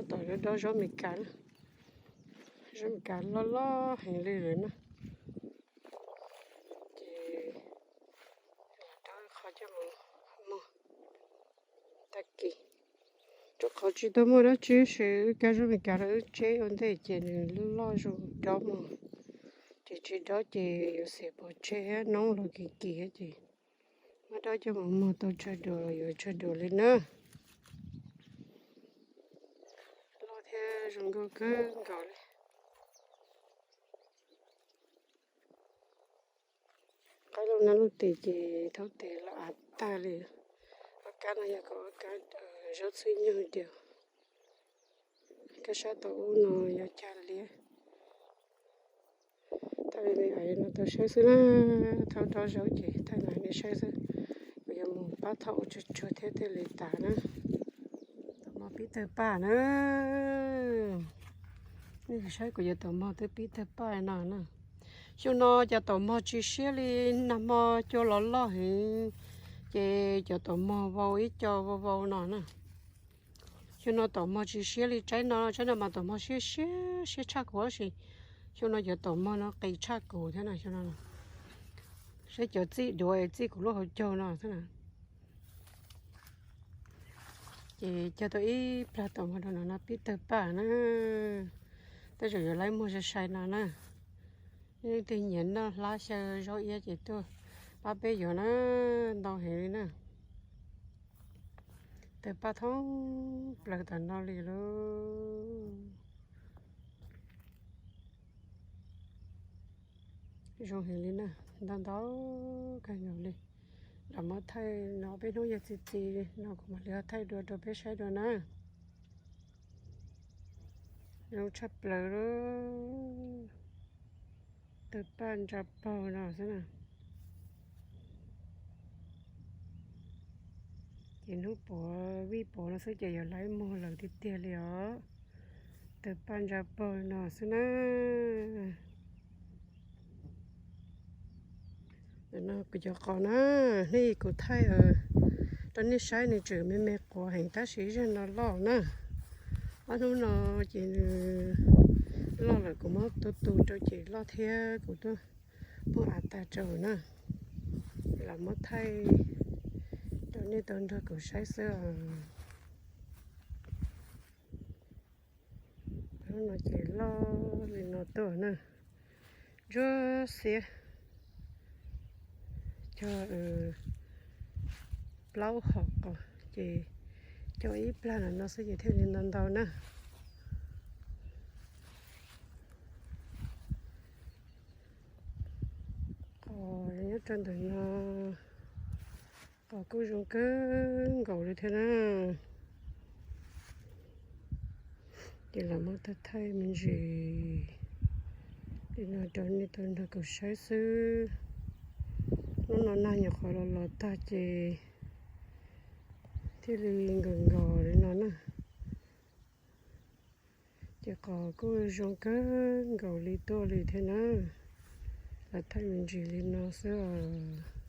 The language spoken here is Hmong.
Tom lawv dob zaub Amelikas, zaub Amelikas loj loj heev li lawm na. Ces dob qhov coj mus muag tag kis, rau qhov tsis tau muaj dab tsi, wb kav zaub Amelikas rau wb tseb ua ntej ces nws loj loj zoo dob mog. Ces tsis dob ces yuav xiam pov tseg thiab, noob los kim kim ces muab dob coj mus muag tau tsawg dua los yuav tsawg dua li na. Loj thiab zoo nkauj kawg nkaus li. Qaib lub no lub tes ces thaub tes los av tag li. Ob kab no yog kaum ob kab zaub txhwb nyuj diav. Kab sab tod ub no yog cag liab. Thaij li no tau saib xwb na, thaum dob zaub ces thaij no nej saib xwb. Kuv yuav mus pab thauj ua tsuag tsuag thiab thiaj li tas na. Tus mog pib tawg paj na. Nej saib kuv cov taum mog twb pib tawg paj no na. Xyoo no cov taum mog tsis siab li, nag hmo cua los loj heev, ces cov taum mog vau ib co vau vau no na. Xyoo no taum mog tsis siab li tsaib no, tsaib no mas taum mog siab siab siab tshaj kuv tab sis xyoo no cov taum mog no qis tshaj kuv thiab no xyoo no. Saib cov txij duav es txij kuv lub hauv caug no xwb na. Ces cog tau ib plag taum mog rau no no pib tawg paj na. Tej zaum yuav laib muag sai sai no na. Leej twg nyiam noj hlab xyaw zaub iab ces tuaj pab peb yuav na, ntau heev li na. Tawg paj thoob plaws tom no li lauj. Zoo heev li na, ntau ntau kawg nkaus li. Lam muab thaij no peb hnub yog txi txiv no kuv mam li ho thaij dua rau peb saib dua na. Zoo tshaj plaws li. Tawg paj ntsa paug no xwb na. Ces hnub puav vij puav no xwb ces yuav laib muag lawm tiag tiag li os. Tawg paj ntsa paug no xwb na. No kuv cov qos na, hnub ib kuv thaij rau nej saib nws tseem me me quav heev tab sis ib zaug no loj na. Ob hnub no ces nws loj lawm kuv muab tu tu rau ces loj thiab kuv tuaj muab av tag rau na. Los muab thaij rau nej tau nrog kuv saib xwb os. Hnub no ces loj li no tuaj na. Ntsuab xiab. Cog plaub hom qos ces cog ib plag no no xwb ces thiaj li ntau ntau na. Qos nyob rau ntawm no, qos kuj zoo kawg nkaus li thiab na. Ces los muab thaij thaij me ntsis li no rau nej tau nrog kuv saib xwb. Hnub no nag nyuam qhuav los los tag ces thiaj li nkaus nkaus li no na. Ces qos kuj zoo kawg nkaus li tuaj li thiab na. Los thaij me ntsis li no xwb os.